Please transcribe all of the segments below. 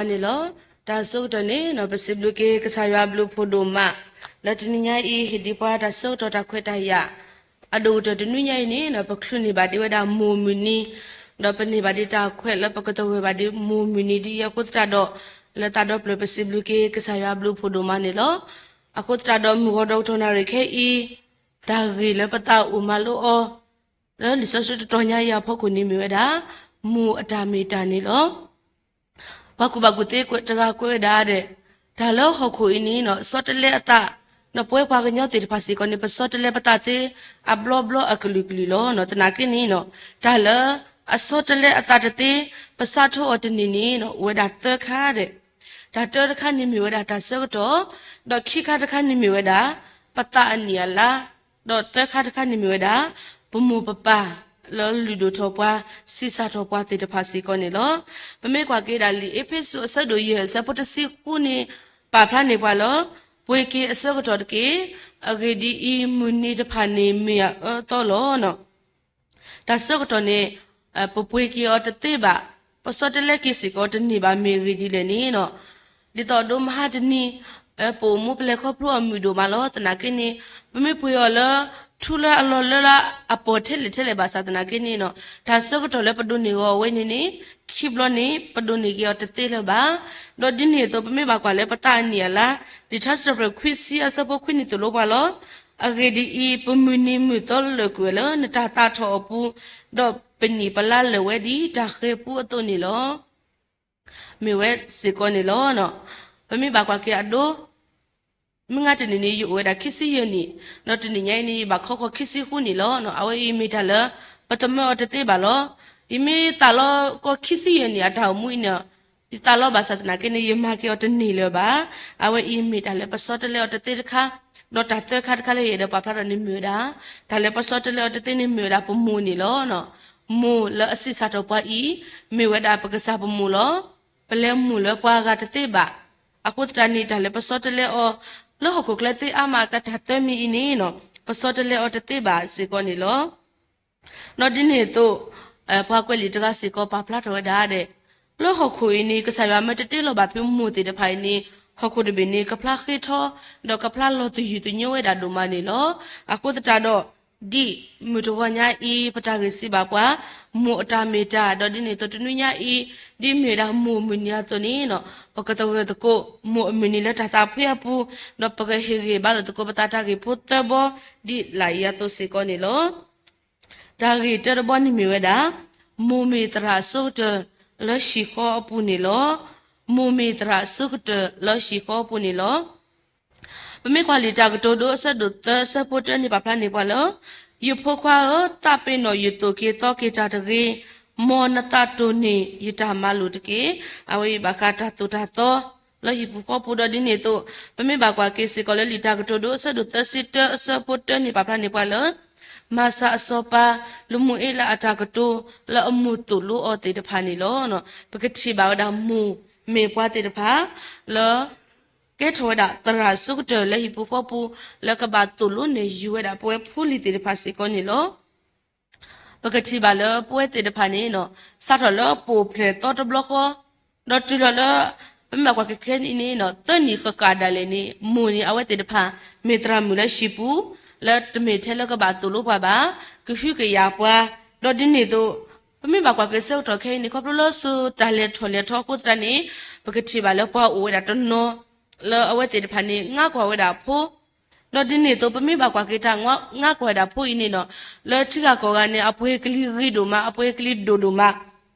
မ့ၢ်ဝဲဒၣ်တၢ်ဆၢကတီၢ်န့ၣ်လီၤ. တၢ်ဆၢကတီၢ်န့ၣ် ပစံးဘျုးက့ၤကစၢ်ယွၤဘျုးဖှိၣ်ဒိၣ်မး လၢတနံၤညါအံၤ ဟ့ၣ်ဒံးပှၤတၢ်ဆၢကတီၢ်တၢ်ခွဲးတၢ်ယာ် အဒိၣ်ကတၢၢ်တနွံညါအံၤန့ၣ် ပချုးန့ၢ်ဘၣ်ဒံးဝဲဒၣ်မိၢ်မုၢ်နံၤ, ဒီးပန့ၢ်ဘၣ်ဒံးတၢ်ခွဲးလၢပကသဂၢၢ်ဘၣ်ဒံးမိၢ်မုၢ်နံၤဒ်အံၤအဃိသတးဒီး လၢသးဒီဖျၢၣ်ပစံးဘျုးက့ၤကစၢ်ယွၤဘျုးဖှိၣ်ဒိၣ်မးန့ၣ်လီၤ. အဃိသတးဒီးမုၢ်ဂီၤဒီကတီၢ်နၣ်ရံၣ်ခဲအံၤ တၢ်ဂ့ၢ်လၢပသးအိၣ်မၤလိအီၤ လၢလံာ်စီဆှံတတီၤညါအံၤအဖီခိၣ်န့ၣ်မ့ၢ်ဝဲဒၣ် မိၢ်အတၢ်မ့ၢ်တၢ်န့ၣ်လီၤ. ပှၤကူၣ်ဘၣ်ကူၣ်သ့တဂၤကွဲးဝဲဒၣ်ဒီး တၢ်လၢဟီၣ်ခိၣ်အံၤန့ၣ် ဆီတလဲအသး, ဒီးပဝဲပှၤကညီသ့ၣ်တဖၣ်စ့ၢ်ကီးန့ၣ် ပဆီတလဲပသးသ့အဘျီဘျီအကလုာ်ကလုာ်လီၤ. သနာ်က့န့ၣ် တၢ်လၢအဆီတလဲအသးတသ့ ပစးထီၣ်အီၤတန့ၢ်န့ၣ် အိၣ်ဝဲဒၣ်သၢခါဒီး တၢ်တၢတခါန့ၣ်မ့ၢ်ဝဲဒၣ်တၢ်ဆၢကတီၢ်, ဒီးခံခါတခါန့ၣ်မ့ၢ်ဝဲဒၣ် ပသးအနံၣ်အလါ, ဒီးသၢခါတခါန့ၣ်မ့ၢ်ဝဲဒၣ် ပမိၢ်ပပၢ်လၢလုၢ်ဒိၣ်ထီၣ်ပှၤ ဆံးစၢ်ထီၣ်ပှၤသ့ၣ်တဖၣ်စ့ၢ်ကီးန့ၣ်လီၤ. ပမ့ၢ်ကွၢ်က့ၤဒၣ်လံာ်အ့းဖ့းစူးအဆၢဒိၣ်ယဲၢ်အဆၢဖိတဆံဃုန့ၣ် ပာ်ဖျါန့ၢ်ပှၤလၢ ပှ့ၤက့ၤအဆၢကတီၢ်တက့ၢ်. အဂ့ၢ်ဒ်အံၤ, မုၢ်နံၤတဖၣ်န့ၣ်မ့ၢ်အအၢအသီလီၤ. တၢ်ဆၢကတီၢ်န့ၣ် ပပှ့ၤက့ၤအီၤတသ့ဘၣ်, ပဆီတလဲက့ၤစ့ၢ်ကီးတန့ၢ်ဘၣ် မ့ၢ်အဂ့ၢ်ဒ်လဲၣ်န့ၣ် ဒ်သိးဒိမဟါတနံၤ ပအိၣ်မူပလဲၤခီဖျိအီၤမုာ်ဒိၣ်မးလီၤ. သနာ်က့န့ၣ် ပမ့ၢ်ပှ့ၤအီၤလၢ ထူလၢအလီၢ်လၢလၢအပီၢ်ထဲလဲၣ်ထဲလဲၣ်ဘၣ်ဆၣ်သနာ်က့န့ၣ် တၢ်ဆၢကတီၢ်လၢပဒိးန့ၢ်ဂီၤအဝဲန့ၣ်န့ၣ် ခံဘျီန့ၣ် ပဒိးန့ၢ်က့ၤအီၤတသ့လၢၤဘၣ်. ဒီးဒ်န့ၣ်အသိး ပမ့ၢ်ဘၣ်ကွၢ်လၢပသးအနံၣ်အလါ လံာ်ထါစံးထီၣ်ပတြၢၤခွံဆံအဆၢဖိခွံန့ၣ်သိၣ်လိပှၤလီၤ. အဂ့ၢ်ဒ်အံၤ, ပမုၢ်နံၤမုၢ်သီလၢာ်ကွံာ်ဝဲလၢနတၢ်သးထီၣ်အပူၤ, ဒီးပနံၣ်ပလါလၢာ်ဝဲဒ်တၢ်ဃဲၤပူအသိးန့ၣ်လီၤ. မ့ၢ်ဝဲစ့ၢ်ကီးန့ၣ်လီၤ. ပမ့ၢ်ဘၣ်ကွၢ်က့ၤအဒိ မုၢ်ဂၤတနံၤန့ၣ် ယအိၣ်ဝဲဒၣ်ခံဆံယဲၢ်နံၣ်, ဒီးတနံၤညါအံၤန့ၣ် ယဘၣ်ခီဃီၤခံဆံဃုနံၣ်လီၤ. အဝဲအံၤမ့ၢ်တၢ်လၢ ပသမၢအီၤတသ့ဘၣ်လီၤ. ယမ့ၢ်သးလီကီၢ်ခံဆံယဲၢ်နံၣ်အတၢ်အိၣ်မူအံၤန့ၣ် ယသးလီဘၣ်ဆၣ်သနာ်က့န့ၣ် ယမၤက့ၤအီၤတန့ၢ်လၢၤဘၣ်. အဝဲအံၤမ့ၢ်တၢ်လၢပဆီတလဲအီၤတသ့တခါ, ဒီးတၢ်သၢခါတခါလၢယအဲၣ်ဒိးပာ်ဖျါထီၣ်န့ၣ်မ့ၢ်ဝဲဒၣ် တၢ်လၢပဆီတလဲအီၤတသ့န့ၣ်မ့ၢ်ဝဲဒၣ်ပမိၢ်န့ၣ်လီၤ. မိၢ်လၢအဆံးစၢ်ထီၣ်ပှၤအံၤ မ့ၢ်ဝဲဒၣ်ပကစၢ်ပမိၢ်လီၤ. ပလဲၤမုာ်လၢပှၤဂၤတသ့ဘၣ်. အဃိသတးန့ၣ် တၢ်လၢပဆီတလဲအီၤ လၢဟီၣ်ခိၣ်ချၢသ့အါမးအကျါတၢ်သၢမံၤအံၤန့ၣ် ပဆီတလဲအီၤတသ့ဘၣ်စ့ၢ်ကီးန့ၣ်လီၤ. ဒီးဒ်န့ၣ်အသိး ပှၤကွဲးလံာ်တဂၤစ့ၢ်ကီးပာ်ဖျါထီၣ်ဝဲဒၣ်ဒီး လၢဟီၣ်ခိၣ်အံၤန့ၣ် ကစၢ်ယွၤမ့ၢ်တတ့လီၤဘၣ်ဖုမိၢ်သ့ၣ်တဖၣ်အံၤန့ၣ် ဟီၣ်ခိၣ်တဘ့ၣ်န့ၣ် ကဖျါဃ့ထီ ဒီးကဖျါလီၤသယုၢ်သညိဝဲဒၣ်ဒိၣ်မးန့ၣ်လီၤ. အဃိသတးဒီး ဒ်မုၢ်တဂီၤညါအံၤ ပတၢ်ဂ့ၢ်စံးဘၣ်ပှၤ မိၢ်အတၢ်မ့ၢ်တၢ် ဒီးဒ်န့ၣ်အသိးတနွံညါအံၤ ဒ်မ့ၢ်ဝဲဒၣ်မိၢ်မုၢ်နံၤအသိးန့ၣ် ပကသဂၢၢ်သကိး မိၢ်အမုၢ်နံၤလၢတၢ်သးဖှံအပူၤ ဒီးပကဟ့ၣ်ဂံၢ်ဘါလိာ်သကိးပသးတၢ်ဂ့ၢ်ဖိသၢဘီ ဒ်လာ်အံၤအသိးစ့ၢ်ကီးန့ၣ်လီၤ. တၢ်ဂ့ၢ်တၢတဘီန့ၣ်မ့ၢ်ဝဲဒၣ် မိၢ်မ့ၢ်သရၣ်အဆိကတၢၢ်လၢဟံၣ်ဃီအပူၤန့ၣ်လီၤ. မိၢ်မ့ၢ်သရၣ်အဆိကတၢၢ်လၢဟံၣ်ဃီအပူၤန့ၣ်လီၤ. ပမ့ၢ်ကွၢ်လံာ်တၢ်ကတိၤဒိအဆၢဒိၣ်သၢအဆၢဖိတၢန့ၣ် ပာ်ဖျါန့ၢ်ပှၤလၢ ယဖိခွါဧၢ, သးပ့ၤနီၣ်ယသိၣ်က့ၤသီက့ၤတၢ်တဂ့ၤ, မ်နသးတိၢ်န့ၢ်ယတၢ်မၤလိာ်တက့ၢ်. အဝဲအံၤဘၣ်ဃးတၢ်သိၣ်တၢ်သီ လၢဟံၣ်ပူၤဃီပူၤဒီးဒ်န့ၣ်အသိး ပမ့ၢ်ဘၣ်ကွၢ်က့ၤစ့ၢ်ကီးလၢလံာ်တၢ်ကတိၤဒိအဆၢဒိၣ်သၢဆံတၢအဆၢဖိတၢန့ၣ် ပာ်ဖျါန့ၢ်ပှၤလၢ မၤစၢ်အစီၤပၤ လမူၤအ့လးအတၢ်ကတိၤ လၢအမိၢ်သိၣ်လိအီၤသ့ၣ်တဖၣ်န့ၣ်လီၤ. ပကထံၣ်ဘၣ်ဝဲဒၣ်မိၢ်မ့ၢ်ပှၤသ့ၣ်တဖၣ် လၢ ကဲထီၣ်ဝဲဒၣ်သရၣ်အဆိကတၢၢ်လၢဟံၣ်ပူၤဃီပူၤ လၢကဘၣ်သိၣ်လိနဲၣ်ယုၤဝဲဒၣ်ပဝဲဖိလံၤသ့ၣ်တဖၣ်စ့ၢ်ကီးန့ၣ်လီၤ. ပကထံၣ်ဘၣ်လၢပဝဲသ့ၣ်တဖၣ်န့ၣ် စးထီၣ်လၢပအိၣ်ဖျဲၣ်သီတဘျီဃီ ဒီးတုၤလီၤလၢ ပမ့ၢ်ဘၣ်ကွၢ်က့ၤခဲအံၤန့ၣ် သၢနံၣ်ဃၣ်ဃၣ်ဒၣ်လဲာ်န့ၣ် မိၢ်န့ၣ် အဝဲသ့ၣ်တဖၣ် မ့ၢ်သရၣ်မုၣ်လၢဟံၣ်ပူၤ လၢတမ့ၢ်ထဲလၢကဘၣ်သိၣ်လိပှၤဘၣ်, ကဟုကယာ်ပှၤ, ဒီးဒ်န့ၣ်အသိး ပမ့ၢ်ဘၣ်ကွၢ်က့ၤဆၢကတီၢ်ခဲအံၤန့ၣ် ခီဖျိလၢစိၤတၢ်လဲၤထီၣ်လဲၤထီအဃိသတးန့ၣ် ပကထံၣ်ဘၣ်လၢပှၤအိၣ်ဝဲဒၣ်တနီၤ လၢအဝဲသ့ၣ်တဖၣ်န့ၣ် ငါကွၢ်ဝဲဒၣ်အဖိ ဒီးဒ်န့ၣ်အသိး ပမ့ၢ်ဘၣ်ကွၢ်က့ၤတၢ်ငါကွၢ်ဝဲဒၣ်ဖိအံၤန့ၣ်ဒီး လၢထံဂၤကီၢ်ဂၤန့ၣ် အပှ့ၤကလံၤဂ့ၤဒိၣ်မး အပှ့ၤကလံၤဒိၣ်ဒိၣ်မး,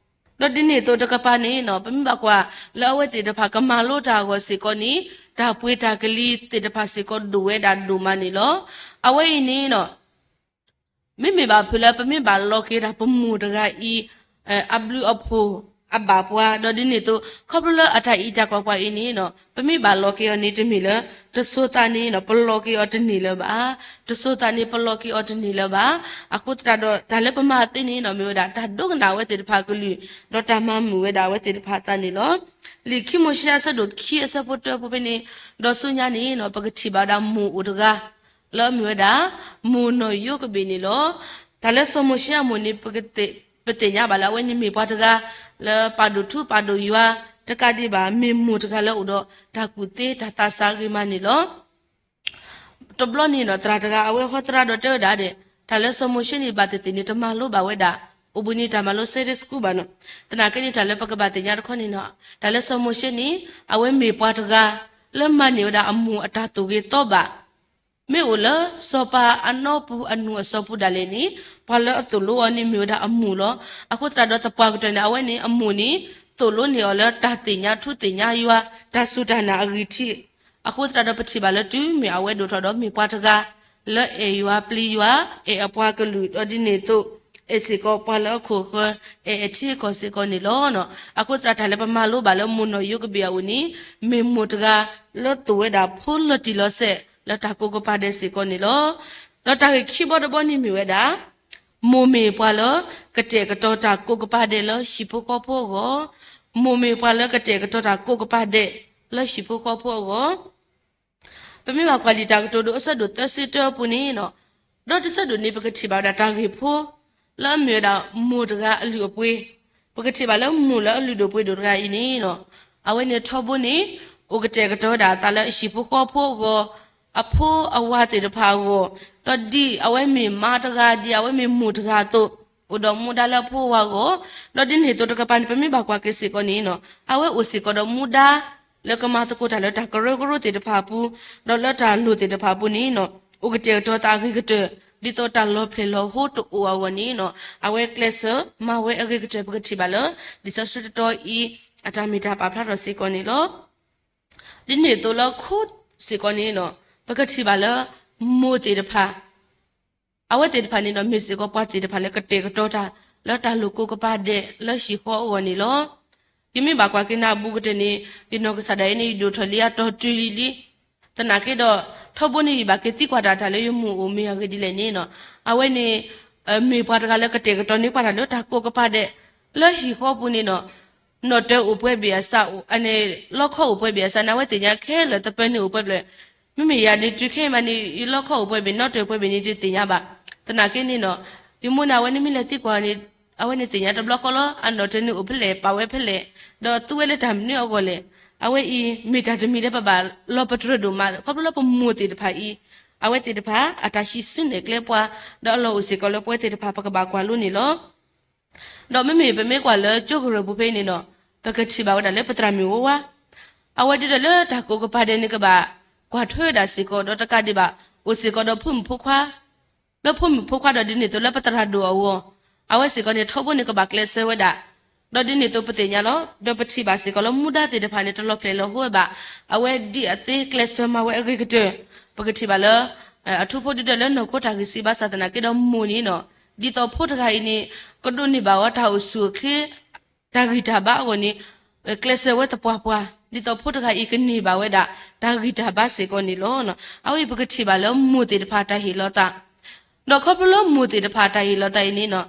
ဒီးဒ်န့ၣ်အသိးတကပၤန့ၣ် ပမ့ၢ်ဘၣ်ကွၢ်လၢအဝဲသ့ၣ်တဖၣ်ကမၤလိတၢ်အဂီၢ်စ့ၢ်ကီးန့ၣ် တၢ်ပှ့ၤတၢ်ကလံၤသ့ၣ်တဖၣ်စ့ၢ်ကီးဒိၣ်ဝဲဒၣ်ဒိၣ်မးန့ၣ်လီၤ. အဝဲအံၤန့ၣ် မ့မ့ၢ်ဘၣ်ဖုးလၢပမ့ၢ်ဘၣ်လီၤက့ၤဒၣ်ပမိၢ်တဂၤအံၤ အဘျုးအဖှိၣ်အဘၣ်ပှၤ ဒီးဒ်န့ၣ်အသိး ခီဖျိလၢအတၢ်အံးတၢ်ကွၢ်ပှၤအံၤန့ၣ် ပမ့ၢ်ဘၣ်လီၤက့ၤအီၤန့ၣ်တမ့ၢ်လၢ တစိၤသးန့ၣ် ပလီၤက့ၤအီၤတန့ၢ်လၢၤဘၣ်, တစိၤသးန့ၣ် ပလီၤက့ၤအီၤတန့ၢ်လၢၤဘၣ်. အဃိသတးဒီး တၢ်လၢပမၤသ့န့ၣ် မ့ၢ်ဝဲဒၣ်တၢ်ဒိကနၣ်အဝဲသ့ၣ်တဖၣ်အကလုၢ် ဒီးတၢ်မၤမုာ်ဝဲဒၣ်အဝဲသ့ၣ်တဖၣ်အသးန့ၣ်လီၤ. လံာ်ခံမိၤၡ့အဆၢဒိၣ်ခံအဆၢဖိတၢပူၤဖဲန့ၣ် ဒီးဆူညါန့ၣ် ပကထံၣ်ဘၣ်ဝဲဒၣ်မိၢ်အိၣ်တဂၤ လၢအမ့ၢ်ဝဲဒၣ် မိၢ်နီၢ်ယိကဘ့ၣ်န့ၣ်လီၤ. တၢ်လၢစီၤမိၤၡ့အမိၢ်န့ၣ် ပသ့ၣ်ညါဘၣ်လၢအဝဲန့ၣ်မ့ၢ်ပှၤတဂၤ လၢပာ်ဒိၣ်ထူပာ်ဒိၣ်ယွၤ တကးဒံးဘၣ် မ့ၢ်မိၢ်တဂၤလၢအိၣ်ဒီးတၢ်ကူၣ်သ့တၢ်သးစၢ်အဂ့ၤမးန့ၣ်လီၤ. တဘျီန့ၣ်ဒီး သရၣ်တဂၤအဝဲဟီသရၣ်ဒီးတဲဝဲဒၣ်ဒီး တၢ်လၢစီၤမိၤၡ့န့ၣ် ဘၣ်သ့ၣ်သ့ၣ်န့ၣ် တမၤလိဘၣ်ဝဲဒၣ် အိၣ်ဘှံးနံၤတၢ်မၤလိ Sunday School ဘၣ်နီၤ. သနာ်က့န့ၣ် တၢ်လၢပကဘၣ်သ့ၣ်ညါတခီန့ၣ်နီၤ တၢ်လၢစီၤမိၤၡ့န့ၣ် အဝဲမ့ၢ်ပှၤတဂၤ လၢမၤန့ၢ်ဝဲဒၣ်အမိၢ်အတၢ်သိၣ်ဂ့ၤသီဘၣ် မ့ၢ်အိၣ်လၢစီၤပၤအနီပူၤအနူၢ်အစီၤပူၤဒၣ်လဲာ်န့ၣ် ပှၤလၢအသိၣ်လိအီၤန့ၣ်မ့ၢ်ဝဲဒၣ်အမိၢ်လီၤ. အဃိသတးဒီးသပှၢ်ကတၢၢ်န့ၣ် အဝဲန့ၣ်အမိၢ်န့ၣ် သိၣ်လိန့ၢ်အီၤလၢတၢ်သ့ၣ်ညါထူသ့ၣ်ညါယွၤ တၢ်စူၢ်တၢ်နာ်အဂံၢ်ထံး အဃိသတးဒီးပထံၣ်ဘၣ်လၢတုၤမ့ၢ်အဝဲဒိၣ်ထီၣ်ဒီးမ့ၢ်ပှၤတဂၤ လၢအဲၣ်ယွၤပျံၤယွၤ အဲၣ်အပှၤကလုာ်ဒီးဒ်န့ၣ်အသိး အဲၣ်စ့ၢ်ကီးပှၤလၢအခိၣ်ဃၢၤ အဲၣ်အထံအကီၢ်စ့ၢ်ကီးန့ၣ်လီၤ. အဃိသတးတၢ်လၢပမၤလိဘၣ်လၢမိၢ်နီၢ်ယိၤကဘ့ၣ်အအိၣ်န့ၣ် မ့ၢ်မိၢ်တဂၤ လၢသိၣ်ဝဲဒၣ်ဖိလၢတံၢ်လီၤဆဲး လၢတၢ်ကိးကပၤဒဲးစ့ၢ်ကီးန့ၣ်လီၤ. ဒီးတၢ်ဂ့ၢ်ခံဘီတဘီန့ၣ်မ့ၢ်ဝဲဒၣ် မိၢ်မ့ၢ်ပှၤလၢ ကတဲာ်ကတီၤတၢ်ကိးကပၤဒဲးလၢဟံၣ်ဖိဃီဖိအဂီၢ်, မိၢ်မ့ၢ်ပှၤလၢကတဲာ်ကတီၤတၢ်ကိးကပၤဒဲး လၢဟံၣ်ဖိဃီဖိအဂီၢ် ပမ့ၢ်ဘၣ်ကွၢ်လံာ်တၢ်ကတိၤဒိအဆၢဒိၣ်သၢဆံတၢအပူၤန့ၣ်နီၤ, ဒီးတဆၢဒိၣ်န့ၣ် ပကထံၣ်ဘၣ်ဝဲဒၣ်တၢ်ဂ့ၢ်ဖိ လၢအမ့ၢ်ဝဲဒၣ်မိၢ်တဂၤအလုၢ်အပှ့ၤ, ပကထံၣ်ဘၣ်လၢမိၢ်လၢအလုၢ်ဒိၣ်ပှ့ၤဒိၣ်တဂၤအံၤန့ၣ်နီၤ, အဝဲန့ၣ်ထီဘိန့ၣ် အိၣ်ကတဲာ်ကတီၤဝဲဒၣ်အသးလၢအဟံၣ်ဖိဃီဖိအဂီၢ်, အဖိအဝၤသ့ၣ်တဖၣ်အဂီၢ်, ဒီးဒ်အဝဲမ့ၢ်မါတဂၤ ဒ်အဝဲမ့ၢ်မိၢ်တဂၤအသိး, အိၣ်ဒီးမူဒါလၢအဖိအဝၤအဂီၢ်, ဒီးဒ်န့ၣ်အသိးတကပၤန့ၣ် ပမ့ၢ်ဘၣ်ကွၢ်က့ၤစ့ၢ်ကီးန့ၣ်နီၤ, အဝဲအိၣ်စ့ၢ်ကီးဒီးမူဒါ လၢကမၤသကိးတၢ်လၢတၢ်ကရၢကရိသ့ၣ်တဖၣ်အပူၤ, ဒီးလၢတၢ်လိၣ်သ့ၣ်တဖၣ်အပူၤန့ၣ်နီၤ, အိၣ်ကတဲာ်ကတီၤသးအဂ့ၤကတၢၢ်, ဒ်သိးတၢ်လီၤဖျဲၣ်လီၤဟိတအိၣ်အဂီၢ်န့ၣ်နီၤ, အဝဲကျဲးစၢးမၤဝဲအဂ့ၤကတၢၢ် ပကထံၣ်ဘၣ်လၢ လံာ်စီဆှံတတီၤအံၤ အတၢ်မ့ၢ်တၢ်ပာ်ဖျါထီၣ်စ့ၢ်ကီးန့ၣ်လီၤ. ဒ်န့ၣ်အသိးလၢခိစ့ၢ်ကီးန့ၣ်နီၤ, ပကထံၣ်ဘၣ်လၢ မိၢ်သ့ၣ်တဖၣ် အဝဲသ့ၣ်တဖၣ်န့ၣ်ဒီး မ့ၢ်စ့ၢ်ကီးပှၤသ့ၣ်တဖၣ်လၢကတဲာ်ကတီၤတၢ် လၢတၢ်လိၣ်ကိးကပၤဒဲးလၢဟံၣ်ဃီအဂီၢ်န့ၣ်လီၤ. ယမ့ၢ်ဘၣ်ကွၢ်က့ၤနၤအဘူးကတၢၢ်န့ၣ် ယနီၢ်ကစၢ်ဒၣ်အံၤန့ၣ် ယဒိၣ်ထီၣ်လံအတီၤတုၤလံလံ. သနာ်က့ဒီး ထီဘိန့ၣ် ယဘၣ်က့ၤသံကွၢ်တၢ်တၢ်လၢယမိၢ်အိၣ်မ့ၢ်အဂ့ၢ်ဒ်လဲၣ်န့ၣ်နီၤ, အဝဲန့ၣ် မ့ၢ်ပှၤတဂၤလၢကတဲာ်ကတီၤန့ၢ်ပှၤတၢ်လၢတၢ်ကိးကပၤဒဲး လၢဟံၣ်ဃီပူၤန့ၣ်နီၤ, နီၣ်တၢၤအိၣ်ပှဲၤဘ့ၣ်အစး အန့ၣ် လီခီအိၣ်ပှဲၤဘ့ၣ်အစးန့ၣ် အဝဲသ့ၣ်ညါခဲလၢာ် သပၢၤန့ၣ်အိၣ်ပှဲၤဘ့ၣ် မ့မ့ၢ်ယၤန့ၣ် တုၤခဲအံၤမးန့ၣ် ယလီခီအိၣ်ပှဲၤဘ့ၣ် နီၣ်တၢၤအိၣ်ပှဲၤဘ့ၣ်န့ၣ် တသ့ၣ်ညါဘၣ်. သနာ်က့န့ၣ်နီၤ, ယမိၢ်န့ၣ် အဝဲန့ၣ်မ့ၢ်လဲၤသံကွၢ်န့ၣ် အဝဲန့ၣ်သ့ၣ်ညါတဘျီဃီလီၤ. အနီၣ်တၢၤန့ၣ်အိၣ်ဖဲလဲၣ် ပာ်ဝဲဖဲလဲၣ်, ဒီးသူဝဲလၢတၢ်မနုၤအဂီၢ်လဲၣ်. အဝဲအံၤ မ့ၢ်တၢ်တမံၤလၢပဘၣ်လီၤပတြၢၤဒိၣ်မး ခီဖျိလၢပမိၢ်သ့ၣ်တဖၣ်အံၤ အဝဲသ့ၣ်တဖၣ် အတၢ်ဟံးစုနဲၣ်ကျဲပှၤ, ဒီးအလီၢ်အိၣ်စ့ၢ်ကီးလၢပဝဲသ့ၣ်တဖၣ် ပကဘၣ်ကွၢ်လိန့ၣ်လီၤ. ဒီးမ့မ့ၢ်ပမ့ၢ်ကွၢ်လၢကၠိကရၢၢ်ပူၤဖဲအံၤန့ၣ်နီၤ, ပကထံၣ်ဘၣ်ဝဲဒၣ်လၢပသရၣ်မုၣ်ဝါဝါ, အဝဲဒ်ဒီးလၢတၢ်ကိးကပၤဒဲးန့ၣ် ကဘၣ်ကွၢ်ထွဲဝဲဒၣ်စ့ၢ်ကီး ဒီးတကးဒံးဘၣ် အိၣ်စ့ၢ်ကီးဒီးဖိမုၣ်ဖိခွါ လၢဖိမုၣ်ဖိခွါဒီးဒ်န့ၣ်အသိးလၢပသရၣ်ဒိၣ်အဂီၢ်, အဝဲစ့ၢ်ကီးန့ၣ် ထီဘိန့ၣ်ကဘၣ်ကျဲးစၢးဝဲဒၣ်, ဒီးဒ်န့ၣ်အသိးပသ့ၣ်ညါလီၤ. ဒီးပထံၣ်ဘၣ်စ့ၢ်ကီးလၢမူဒါသ့ၣ်တဖၣ်န့ၣ် တလီၤဖျဲၣ်လီၤဟိဝဲဘၣ်, အဝဲဒ်အသ့ကျဲးစၢးမၤဝဲအဂ့ၤကတၢၢ်, ပကထံၣ်ဘၣ်လၢ အထူဖိဒ်ဒီးလၢနီၢ်ခိတၢ်ဂံၢ်စၢ်ဘါစၢ်သနာ်က့ဒီးမိၢ်န့ၣ်နီၤ, ဒ်သိးဖိတဂၤအံၤန့ၣ် ကဒိးန့ၢ်ဘၣ်ဝဲတၢ်အိၣ်ဆူၣ်အိၣ်ချ့ တၢ်ဂံၢ်တၢ်ဘါအဂီၢ်န့ၣ် ကျဲးစၢးဝဲသပှၢ်ပှၢ်, ဒ်သိးဖိတဂၤအံၤကန့ၢ်ဘၣ်ဝဲဒၣ် တၢ်ဂံၢ်တၢ်ဘါစ့ၢ်ကီးန့ၣ်လီၤ. အဝဲအံၤပကထံၣ်ဘၣ်လၢမိၢ်သ့ၣ်တဖၣ်တၢ်ဟ့ၣ်လီၤသး, ဒီးခီဖျိလၢမိၢ်သ့ၣ်တဖၣ်တၢ်ဟ့ၣ်လီၤသးအံၤန့ၣ်နီၤ,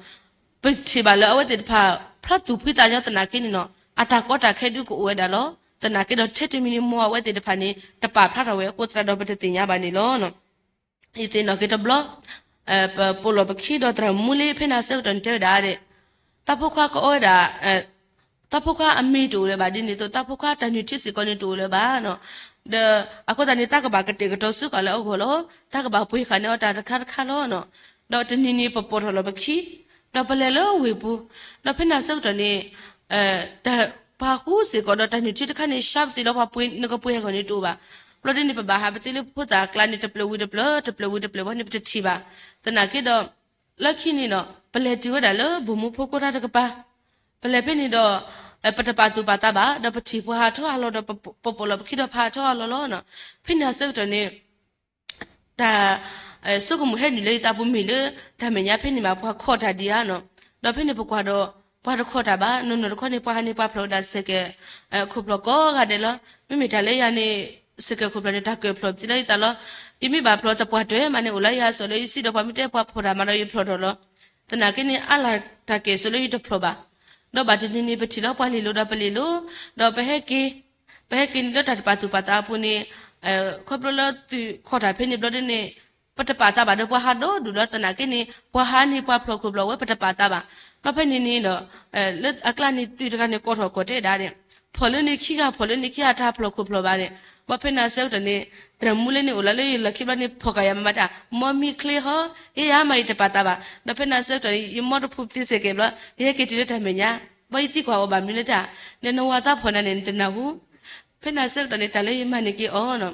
ပထံၣ်ဘၣ်လၢအဝဲသ့ၣ်တဖၣ် ဖျါသူၣ်ဖှံသးညီသနာ်က့န့ၣ်နီၤ, အတၢ်ကီတၢ်ခဲဒုးကအိၣ်ဝဲဒၣ်လီၤ. သနာ်က့ဒီးထဲတမံၤန့ၣ် မိၢ်အဝဲသ့ၣ်တဖၣ်န့ၣ် တပာ်ဖျါထီၣ်ဝဲအဃိသတးဒီးပတသ့ၣ်ညါဘၣ်န့ၣ်လီၤ. ယသ့ၣ်နီၣ်က့ၤတဘျီ, ပပိာ်လီၤပခံဒီးသရၣ်မူလ့ ဖဲန့ၣ်အဆၢကတီၢ်န့ၣ်တဲဝဲဒၣ်ဒီး တၢ်ဖိခွါကအီဝဲဒၣ်, တၢ်ဖိခွါအမ့ၢ်တအိၣ်လၢၤဘၣ် ဒ်န့ၣ်အသိး တၢ်ဖိခွါတၢ်နုၢ်ထံစ့ၢ်ကီးန့ၣ်တအိၣ်လၢၤဘၣ်နီၤ, ဒီးအဃိသတးန့ၣ် တၢ်ကဘၣ်ကတဲာ်ကတီၤစ့ၢ်ကီးလၢအဂီၢ်လီၤ. တၢ်ကဘၣ်ပှ့ၤဃာ်န့ၢ်အီၤတၢ်တခါတခါလီၤနီၤ. ဒီးတနံၤန့ၣ်ပပိာ်ထီၣ်လီၤပခံ, ဒီးပလဲၤလၢဝ့ၢ်ပူၤ, ဒီးဖဲန့ၣ်အဆၢကတီၢ်န့ၣ် တၢ်ပာ်ဃူစ့ၢ်ကီးဒီးတၢ်နုၢ်ထံတခါန့ၣ် ဆါပသ့လၢပှၤပှ့ၤနကပှ့ၤအဂီၢ်န့ၣ်တအိၣ်ဘၣ်. ဘျီဒ်န့ၣ် ပဘၣ်ဟးပသ့လၢဖိသၣ်အကျါန့ၣ် တဖျၢၣ်ဝံၤတဖျၢၣ်, တဖျၢၣ်ဝံၤတဖျၢၣ်ဘၣ်န့ၣ် ပတထံၣ်ဘၣ်. သနာ်က့ဒီး လၢခံန့ၣ်နီၤ ပလဲၤတုၤဝဲဒၣ်လၢဘိၣ်မူဖိကိတၢ်တကပၤ, ပလဲၤဖဲန့ၣ်ဒီး ပတပာ်သူၣ်ပာ်သးဘၣ်, ဒီးပထံၣ်ပှၤဟးထီၣ်ဟးလီၤဒီး ပပိာ်လီၤပခံဒီးပဟးထီၣ်ဟးလီၤလီၤနီၤ. ဖဲန့ၣ်အဆၢကတီၢ်န့ၣ် တၢ်ဆိကမိၣ်ဟဲနုာ်လၢယသးပူၤမ့ၢ်လၢ တၢ်မဲာ်ညါဖဲန့ၣ်ဘၣ် ပှၤခိးတၢ်ဒံးဧါနီၤ. ဒီးဖဲန့ၣ်ပကွၢ်ဒီး ပှၤတခိးတၢ်ဘၣ်, နီၢ်နီၢ်တခီန့ၣ် ပှၤဟးန့ၣ်ပှၤဖျိးဝဲဒၣ်စဲးကဲး ခိၣ်ဖျီၣ်ကိးဂၤဒဲးလီၤ. မ့မ့ၢ်တၢ်လၢယၤန့ၣ် စဲးကဲးခိၣ်ဖျီၣ်န့ၣ် တၢ်ကၢၢ်ဖျီၣ်ပသံလၢယသးလီၤ. ယမ့ၢ်ဘၣ်ဖျိးသပှၢ်တၢၢ်မးန့ၣ် အိၣ်လၢယၤအစိၤလၢယစုဒီးပှၤမ့ၢ်တဲပှၤဖျိးတၢ်မးဒီးယဖျိးထီၣ်လီၤ. သနာ်က့န့ၣ် အါလၢ်တၢ်ကဲၣ်ဆိးလၢယတဖျိးဘၣ်. ဒီးဘၣ်တနံၤန့ၣ် ပထံၣ်လီၤပှၤလ့ၤလိၤဒီးပလ့ၤလိၤ, ဒီးပဟဲက့ၤ ပဟဲက့ၤန့ၣ်လၢတၢ်တပာ်သူၣ်ပာ်သးအပူၤန့ၣ် ခီဖျိလၢသုးခိးတၢ်ဖဲန့ၣ်ဘျီဒ်န့ၣ် ပတပာ်သးဘၣ်ဒီးပှၤဟးဒီဒူၣ်လီၤ. သနာ်က့န့ၣ် ပှၤဟးန့ၣ်ပှၤဖျိးခိၣ်ဖျီးဝဲ ပတပာ်သးဘၣ်. ဒီးဖဲန့ၣ်န့ၣ်ဒီး လၢအကျါန့ၣ်သုးတဂၤန့ၣ်ကိးထီၣ်ကိးတဲဒၣ်န့ၣ် ဖီၣ်လၢန့ၣ်ခံဂၤ ဖီၣ်လၢန့ၣ်ခံဂၤ တၢ်ဖျီၣ်ခိၣ်ဖျီၣ်ဘၣ်န့ၣ်, ဘၣ်ဖဲန့ၣ်အဆၢကတီၢ်န့ၣ် သရၣ်မူလၢန့ၣ်အိၣ်လီၤလၢယလီၢ်ခံဘျီန့ၣ် ဖီၣ်ဃာ်ယၤမၤမၤတၢ် မီမံချ့ဟီ, ယဲယၤမးယတပာ်သးဘၣ်. ဒီးဖဲန့ၣ်အဆၢကတီၢ်န့ၣ် ယမိၢ်တဖုသ့စဲးကဲးဘျီ ယဟဲက့ၤတုၤလၢတၢ်မဲာ်ညါ, ဘၣ်ယသံကွၢ်အီၤဘၣ်မနုၤလၢတၢ်, ဒီးနဝၤသးဖီၣ်နၤန့ၣ် နတနၢ်ဟူ. ဖဲန့ၣ်အဆၢကတီၢ်န့ၣ် တၢ်လၢယမၤန့ၢ်က့ၤအီၤ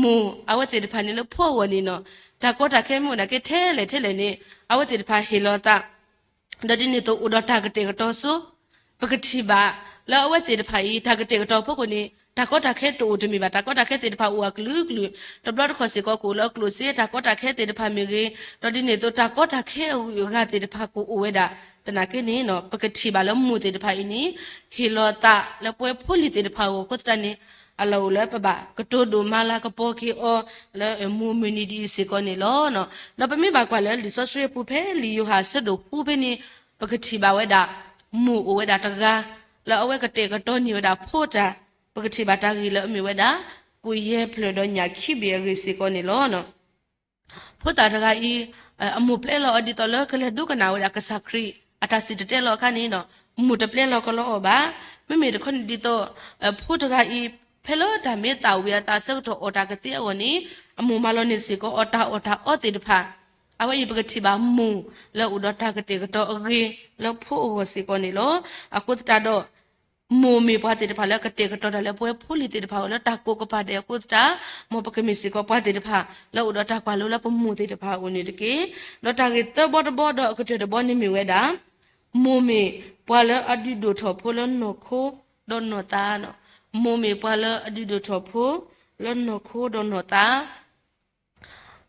မိၢ်အဝဲသ့ၣ်တဖၣ်န့ၣ်လၢဖိအဂီၢ်န့ၣ်နီၤ, တၢ်ကီတၢ်ခဲမ့ၢ်အိၣ်နာ်က့ထဲလဲၣ်ထဲလဲၣ်န့ၣ် အဝဲသ့ၣ်တဖၣ်ဟ့ၣ်လီၤသး, ဒီးဒ်န့ၣ်အသိးအိၣ်ဒီးတၢ်ကတဲာ်ကတီၤစိ, ပကထံၣ်ဘၣ်လၢအဝဲသ့ၣ်တဖၣ်အံၤ တၢ်ကတဲာ်ကတီၤဖီခိၣ်န့ၣ် တၢ်ကီတၢ်ခဲတအိၣ်တမ့ၢ်ဘၣ်, တၢ်ကီတၢ်ခဲသ့ၣ်တဖၣ်အိၣ်အကလုာ်ကလုာ်, တဘျီတခီၣ်စ့ၢ်ကီးကအိၣ်လၢအကျိၣ်စ့ တၢ်ကီတၢ်ခဲသ့ၣ်တဖၣ်မ့ၢ်ဂ့ၤ, ဒီးဒ်န့ၣ်အသိးတၢ်ကီတၢ်ခဲအဂုၤအဂၤသ့ၣ်တဖၣ်ကအိၣ်ဝဲဒၣ်, သနာ်က့န့ၣ်နီၤ ပကထံၣ်ဘၣ်လၢမိၢ်သ့ၣ်တဖၣ်အံၤန့ၣ် ဟ့ၣ်လီၤသးလၢပဝဲဖိလံၤသ့ၣ်တဖၣ်အဂီၢ်အဃိသတးန့ၣ် အလီၢ်အိၣ်လၢပဘၣ်ကတိၤဒိၣ်မၤလၤကပီၤက့ၤအီၤလၢမိၢ်မုၢ်နံၤဒ်အံၤစ့ၢ်ကီးန့ၣ်လီၤ. ဒီးပမ့ၢ်ဘၣ်ကွၢ်လၢလံာ်စီဆှံအပူၤဖဲလံာ်ယိၤဟၣ်အဆၢဒိၣ်ဃုဖဲန့ၣ် ပကထံၣ်ဘၣ်ဝဲဒၣ် မိၢ်အိၣ်ဝဲဒၣ်တဂၤ လၢအဝဲကတဲာ်ကတီၤန့ၢ်ဝဲဒၣ်ဖိတၢ်, ပကထံၣ်ဘၣ်တၢ်ဂ့ၢ်လၢအမ့ၢ်ဝဲဒၣ် ကိၣ်ယဲၢ်ဖျၢၣ်ဒီးညၣ်ခံဘ့ၣ်အဂ့ၢ်စ့ၢ်ကီးန့ၣ်လီၤ. ဖိသၣ်တဂၤအံၤ အမိၢ်ပျဲလီၤအီၤဒ်သိးလၢကလဲၤဒိကနၣ်ဝဲဒၣ်ကစၢ်ခရံာ်အတၢ်စံၣ်တဲၤတဲလီၤအခါန့ၣ်နီၤ မိၢ်တပျဲလီၤကလီအီၤဘၣ်. မ့မ့ၢ်တခီန့ၣ်ဒ်သိး ဖိတဂၤအံၤ ဖဲလၢတၢ်မ့ၢ်သၣ်ဝံၤအသးအဆၢကတီၢ် အီၣ်တၢ်ကသ့အဂီၢ်န့ၣ် အမိၢ်မၤလီၤန့ၢ်စ့ၢ်ကီးအီၤတၢ်အီၣ်တၢ်အီသ့ၣ်တဖၣ်, အဝဲအံၤပကထံၣ်ဘၣ်မိၢ်လၢအိၣ်ဒီးတၢ်ကတဲာ်ကတီၤအဂ့ၤလၢဖိအဂီၢ်စ့ၢ်ကီးန့ၣ်လီၤ. အဃိသတးဒီး မိၢ်မ့ၢ်ပှၤသ့ၣ်တဖၣ်လၢကတဲာ်ကတီၤတၢ်လၢပဝဲဖိလံၤသ့ၣ်တဖၣ်အဂီၢ်လၢတၢ်ကိးကပၤဒဲးအဃိသတး, မ်ပကမ့ၢ်စ့ၢ်ကီးပှၤသ့ၣ်တဖၣ် လၢအိၣ်ဒီးတၢ်ကွၢ်လိလၢပမိၢ်သ့ၣ်တဖၣ်အအိၣ်န့ၣ်တက့ၢ်. ဒီးတၢ်ဂ့ၢ်သၢဘီတဘီဒီးအကတၢၢ်တဘီန့ၣ်မ့ၢ်ဝဲဒၣ် မိၢ်မ့ၢ်ပှၤလၢအဒုးဒိၣ်ထီၣ်ဖိလၢနီၢ်ခိဒီးနီၢ်သး, မိၢ်မ့ၢ်ပှၤလၢအဒုးဒိၣ်ထီၣ်ဖိလၢနီၢ်ခိဒီးနီၢ်သး.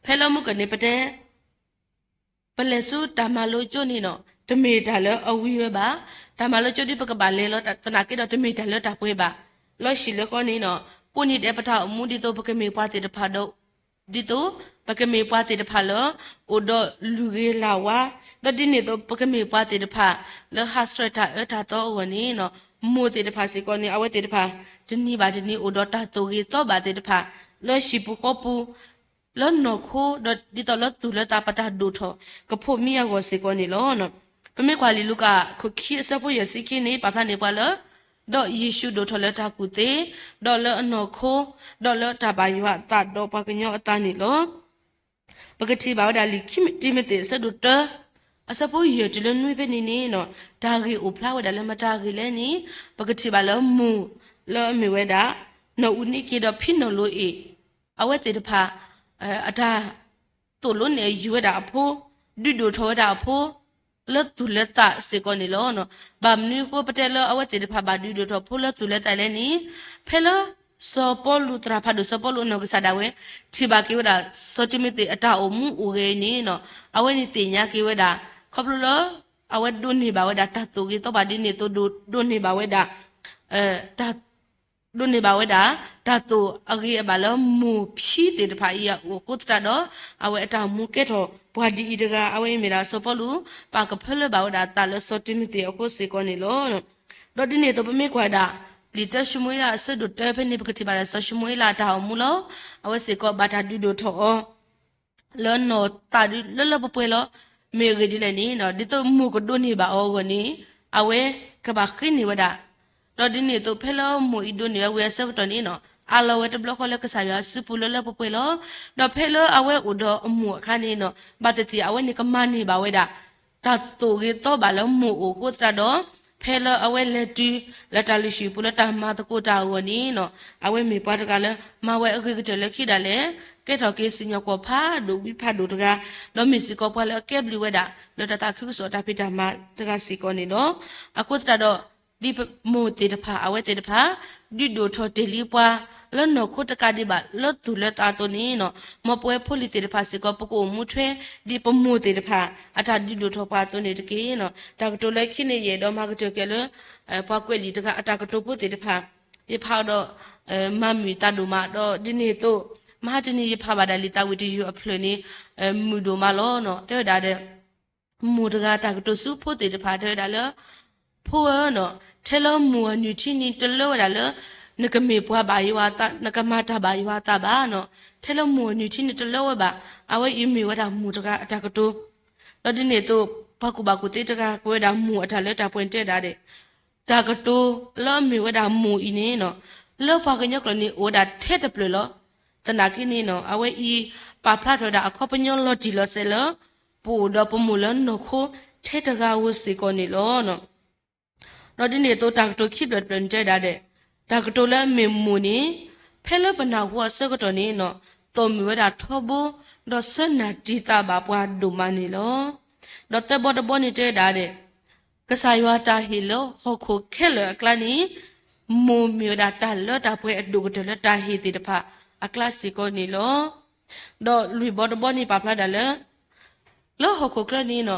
ဖဲလၢမုၢ်ကၢၢ်န့ၣ် ပတဲ ပလဲၤဆူတၢ်မၤလိကၠိန့ၣ်နီၤ တမ့ၢ်တၢ်လၢအဝံၤဝဲဘၣ်. တၢ်မၤလိကၠိဒ်ပကဘၣ်လဲၤလီၤ သနာ်က့ဒီးတမ့ၢ်တၢ်လၢတၢ်ပှဲၤဘၣ်. လီၤဆံးလၢဃီန့ၣ်နီၤ ကိးနံၤဒဲးပတၢ်အိၣ်မူဒ်သိးပကမ့ၢ်ပှၤသ့ၣ်တဖၣ်ဒီး ဒ်သိး ပကမ့ၢ်ပှၤသ့ၣ်တဖၣ်လၢ အိၣ်ဒီးလုၢ်ဂ့ၤလၢ်ဝါ, ဒီးဒ်န့ၣ်အသိး ပကမ့ၢ်ပှၤသ့ၣ်တဖၣ် လၢဟးဆှဲးတၢ်အၢတၢ်သီအဂီၢ်န့ၣ်နီၤ မိၢ်သ့ၣ်တဖၣ်စ့ၢ်ကီးန့ၣ် အဝဲသ့ၣ်တဖၣ် တနံၤဘၣ်တနံၤအိၣ်ဒီးတၢ်သိၣ်ဂ့ၤသီဘၣ်သ့ၣ်တဖၣ် လၢဟံၣ်ပူၤဃီပူၤ လၢနီၢ်ခိ ဒီးဒ်သိးလၢသူၣ်လၢသးပတၢ်ဒိၣ်ထီၣ် ကဖိးမံအဂီၢ်စ့ၢ်ကီးန့ၣ်လီၤ. ပမ့ၢ်ကွၢ်လံာ်လူၤကၣ် ခိၣ်ခံအဆၢဖိယဲၢ်ဆံခံန့ၣ် ပာ်ဖျါန့ၢ်ပှၤလၢ ဒီးယ့ၣ်ၡူးဒိၣ်ထီၣ်လၢတၢ်ကူၣ်သ့, ဒီးလၢအနီၢ်ခိ, ဒီးလၢတၢ်ဘၣ်ယွၤအသးဒီးပှၤကညီအသးန့ၣ်လီၤ. ပကထံၣ်ဘၣ်ဝဲဒၣ်လံာ်ခံတံၤမသ့းအဆၢဒိၣ်တၢ အဆၢဖိယဲၢ်တုၤလၢနွံဖဲန့ၣ်န့ၣ်နီၤ တၢ်ဂ့ၢ်အိၣ်ဖျါဝဲဒၣ်လၢမတၤဂ့ၢ်လဲၣ်န့ၣ် ပကထံၣ်ဘၣ်လၢမိၢ်လၢအမ့ၢ်ဝဲဒၣ် နီၢ်အူနံက့ဒီးဖံနီၢ်လိအ့ၣ် အဝဲသ့ၣ်တဖၣ် အတၢ်သိၣ်လိန့ၢ်အယုၢ်ဝဲဒၣ်အဖိ, ဒုးဒိၣ်ထီၣ်ဝဲဒၣ်အဖိ လၢသူၣ်လၢသးစ့ၢ်ကီးန့ၣ်လီၤ. ဘၣ်မနုၤအဃိပတဲလၢအဝဲသ့ၣ်တဖၣ်ဘၣ်ဒုးဒိၣ်ထီၣ်ဖိလၢသူၣ်လၢသးလဲၣ်န့ၣ် ဖဲလၢစီၤပီလူး သရၣ်ဖးဒိၣ်စီၤပီလူးအနီၢ်ကစၢ်ဒၣ်ဝဲ ထံၣ်ဘၣ်က့ၤဝဲဒၣ် စီၤတံၤမသ့းအတၢ်အိၣ်မူအိၣ်ဂဲၤအံၤန့ၣ်နီၤ အဝဲန့ၣ်သ့ၣ်ညါက့ၤဝဲဒၣ် ခီဖျိလၢ အဝဲဒိးန့ၢ်ဘၣ်ဝဲဒၣ်တၢ်သိၣ်ဂ့ၤသီဘၣ်ဒ်န့ၣ်အသိး ဒိးန့ၢ်ဘၣ်ဝဲဒၣ် တၢ် ဒိးန့ၢ်ဘၣ်ဝဲဒၣ် တၢ်သိၣ်အဂ့ၤအဘၣ်လၢမိၢ်ဖံသ့ၣ်တဖၣ်အံၤအအိၣ်အဃိသတးဒီး အဝဲအတၢ်အိၣ်မူကဲထီၣ်ပှၤဒ်အံၤတဂၤ အဝဲအံၤမ့ၢ်ဒၣ်စီၤပီလူး ပာ်ကဖၢလၢဘၣ်ဝဲဒၣ်သးလၢစီၤတံၤမသ့းအဃိစ့ၢ်ကီးန့ၣ်လီၤ. ဒီးဒ်န့ၣ်အသိးပမ့ၢ်ကွၢ်ဒၣ် လံာ်တၢၡမူၤအ့လးအဆၢဒိၣ်တၢဖဲန့ၣ် ပကထံၣ်ဘၣ်ဒၣ်စီၤၡမူၤအ့လးအတၢ်အိၣ်မူလီၤ. အဝဲစ့ၢ်ကီးဘၣ်တၢ်ဒုးဒိၣ်ထီၣ်အီၤ လၢနီၢ်သးဒုလၢလၢပှဲၤပှဲၤလီၤ. မ့ၢ်အဂ့ၢ်ဒ်လဲၣ်န့ၣ် ဒ်သိးမိၢ်ကဒိးန့ၢ်ဘၣ်အီၤအဂီၢ်န့ၣ် အဝဲကဘၣ်ဃ့န့ၢ်ဝဲဒၣ် ဒီးဒ်န့ၣ်အသိးဖဲလၢမိၢ်အံၤဒိးန့ၢ်ဝဲဝံၤအဆၢကတီၢ်န့ၣ်နီၤ အးလီၤဝဲတဘျီဃီလၢကစၢ်ယွၤအစုပူၤလၢလၢပှဲၤပှဲၤလီၤ. ဒီးဖဲလၢအဝဲအိၣ်ဒီးအမိၢ်အခါန့ၣ်နီၤ ဘၣ်သ့ၣ်သ့ၣ်အဝဲန့ၣ်ကမၤန့ၢ်ဘၣ်ဝဲဒၣ် တၢ်သိၣ်ဂ့ၤသီဘၣ်လၢမိၢ်အိၣ်အဃိသတးဒီး ဖဲလၢအဝဲလဲၤတုၤလၢတၢ်လုၢ်ဟံၣ်ပူၤလၢတၢ်မၤသကိးတၢ်အဂီၢ်န့ၣ်နီၤ အဝဲမ့ၢ်ပှၤတဂၤလၢ မၤဝဲအဂ့ၤကတၢၢ်လၢခံဒၣ်လဲာ် ကဲထီၣ်က့ၤစံၣ်ညီၣ်ကွီၢ်ဖးဒိၣ်ဝံဖးဒိၣ်တဂၤ ဒီးမ့ၢ်စ့ၢ်ကီးပှၤလၢအကဲဘျုးဝဲဒၣ် လၢတၢ်သးခုကစီၣ်တၢ်ဖံးတၢ်မၤတဂၤစ့ၢ်ကီးန့ၣ်လီၤ. အဃိသတးဒီး ဒ်မိၢ်သ့ၣ်တဖၣ် အဝဲသ့ၣ်တဖၣ် ဒုးဒိၣ်ထီၣ်တ့ၢ်လံပှၤ လၢနီၢ်ခိတကးဒံးဘၣ် လၢသူၣ်လၢသးအသိးန့ၣ်နီၤ မ်ပဝဲဖိလံၤသ့ၣ်တဖၣ်စ့ၢ်ကီး ပကအိၣ်မူထွဲ ဒ်ပမိၢ်သ့ၣ်တဖၣ် အတၢ်ဒုးဒိၣ်ထီၣ်ပှၤအသိးန့ၣ်တက့ၢ်နီၤ. တၢ်ကတိၤလၢခံန့ၣ် ယအဲၣ်ဒိးမၤကတၢၢ်က့ၤလၢ ပှၤကွဲးလံာ်တဂၤအတၢ်ကတိၤဖိသ့ၣ်တဖၣ် ယဖးအီၤဒီး မၤမုာ်သးဒိၣ်မး ဒီးဒ်န့ၣ်အသိး မဟါတနံၤယဖးဘၣ်ဒၣ်လံာ်သးဝံၣ်တယုၢ်အဖျၢၣ်န့ၣ် မုာ်ဒိၣ်မးလီၤနီၤ. တဲဝဲဒၣ်ဒီး မိၢ်တဂၤတၢ်ကတိၤဆူဖိသ့ၣ်တဖၣ် တဲဝဲဒၣ်လၢ ဖိဧၢနီၤ ထဲလၢမိၢ်အနုၢ်ထံန့ၣ် တလၢဝဲဒၣ်လၢ နကမ့ၢ်ပှၤဘၣ်ယွၤအသး နကမၤတၢ်ဘၣ်ယွၤအသးဘၣ်နီၤ. ထဲလၢမိၢ်အနုၢ်ထံန့ၣ် တလၢဝဲဘၣ်. အဝဲအံၤမ့ၢ်ဝဲဒၣ်မိၢ်တဂၤအတၢ်ကတိၤ ဒီးဒ်န့ၣ်အသိး ပှၤကူၣ်ဘၣ်ကူၣ်သ့တဂၤ ကွဲးဝဲဒၣ်မိၢ်အတၢ်လၢတၢ်ပှဲၤန့ၣ် တဲဝဲဒၣ်ဒီး တၢ်ကတိၤလၢအမ့ၢ်ဝဲဒၣ်မိၢ်အံၤန့ၣ်နီၤ, လၢပှၤကညီကျိာ်န့ၣ် အိၣ်ဝဲဒၣ်ထဲတဖျၢၣ်လီၤ. သနာ်က့န့ၣ်နီၤ, အဝဲအံၤ ပာ်ဖျါထီၣ်ဝဲဒၣ်အခီပညီလီၤတံၢ်လီၤဆဲးလၢ ပအိၣ်ဒီးပမိၢ်လၢနီၢ်ခိထဲတဂၤဧိၤစ့ၢ်ကီးန့ၣ်လီၤ. ဒီးဒ်န့ၣ်အသိး တၢ်ကတိၤခံဖျၢၣ်တဖျၢၣ်န့ၣ်တဲဝဲဒၣ်ဒီး, တၢ်ကတိၤလၢအမ့ၢ်မိၢ်န့ၣ် ဖဲလၢပနၢ်ဟူအဆၢကတီၢ်န့ၣ်နီၤ, သိၣ်မုာ်ဝဲဒၣ်ထီဘိ, ဒီးဆၢနၢ်တံာ်တာ်ဘၣ်ပှၤဒိၣ်မးန့ၣ်လီၤ. ဒီးသၢဘီတဘီန့ၣ်တဲဝဲဒၣ်ဒီး, ကစၢ်ယွၤတၢ်ဟ့ၣ်လၢဟီၣ်ခိၣ်ခဲလၢာ်အကျါန့ၣ်, မိၢ်မ့ၢ်ဝဲဒၣ်တၢ်လၢတၢ်ပှဲၤအဒိၣ်ကတၢၢ်လၢတၢ်ဟ့ၣ်သ့ၣ်တဖၣ်အကျါစ့ၢ်ကီးန့ၣ်လီၤ. ဒီးလွံၢ်ဘီတဘီန့ၣ်ပာ်ဖျါဒၣ်လၢ လၢဟီၣ်ခိၣ်ချၢန့ၣ်နီၤ,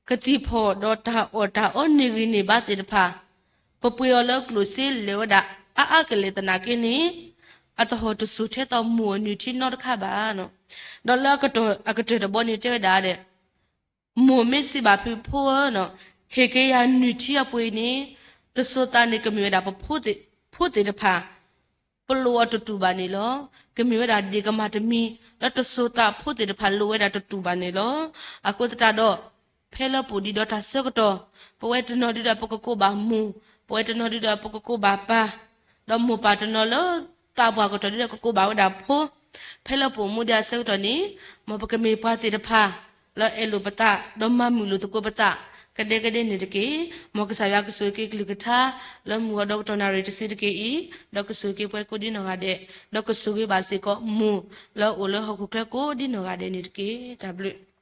ကသံၣ်ဖီၣ်ဒီးတၢ်အီၣ်တၢ်အီန့ၢ်ဂံၢ်န့ၢ်ဘါသ့ၣ်တဖၣ်, ပပှ့ၤအီၤလၢကျိၣ်စ့လဲၤဝဲဒၣ်အါအါကလဲာ်သနာ်က့န့ၣ်, အတဟီၣ်တစိၢ်ထဲသိးမိၢ်အနုၢ်ထံနီတခါဘၣ်နီၤ. ဒီးလၢအကတၢၢ်တဘီန့ၣ်တဲဝဲဒၣ်ဒီး, မိၢ်မ့ၢ်စံးဘၣ်ဖုဖိဧၢနီၤ, ဟ့ၣ်က့ၤယၤနုၢ်ထံအပှ့ၤန့ၣ်, တစိၤသးန့ၣ်ကမ့ၢ်ဝဲဒၣ်ပဖိသ့ၣ်တဖၣ် ပလိၣ်အီၤတတူၢ်ဘၣ်န့ၣ်လီၤ. ကမ့ၢ်ဝဲဒၣ်ဒ့ၣ်ကမၢ်တမံၤ လၢတစိၤသးဖိသ့ၣ်တဖၣ်လိၣ်ဝဲဒၣ်တတူၢ်ဘၣ်န့ၣ်လီၤ. အဃိသတးဒီး, ဖဲလၢပအိၣ်ဒံးဒီးတၢ်ဆၢကတီၢ်, ပဝဲတနီၤဒုဒီးပကကိးဘၣ်မိၢ်, ပဝဲတနီၤဒုဒီးပကကိးဘၣ်ပၢ်, ဒီးမိၢ်ပၢ်တနီၤလၢသးပှၢ်ကတီၢ်ဒုဒီးကကိးဘၣ်ဝဲဒၣ်ဖိ, ဖဲလၢပအိၣ်မူဒံးအဆၢကတီၢ်န့ၣ်, မ်ပကမ့ၢ်ပှၤသ့ၣ်တဖၣ် လၢအဲၣ်လိာ်ပသး ဒီးမၤမုာ်လိာ်သကိးပသး ကဒဲကဒဲန့ၣ်တက့ၢ်. မ်ကစၢ်ယွၤကဆိၣ်ဂ့ၤက့ၤကလုၢ်ကထါ လၢမုၢ်ဂီၤဒီကတီၢ်နၣ်ရံၣ်တဆံတက့ၢ်အံၤ, ဒီးကဆိၣ်ဂ့ၤက့ၤပှၤကိးဒ်နီၢ်ဂၤဒဲး, ဒီးကဆိၣ်ဂ့ၤဘၣ်စ့ၢ်ကီးမိၢ်လၢအအိၣ်လၢဟီၣ်ခိၣ်ချၢကိးဒ်နီၢ်ဂၤဒဲးန့ၣ်တက့ၢ်. တၢ်ဘျုး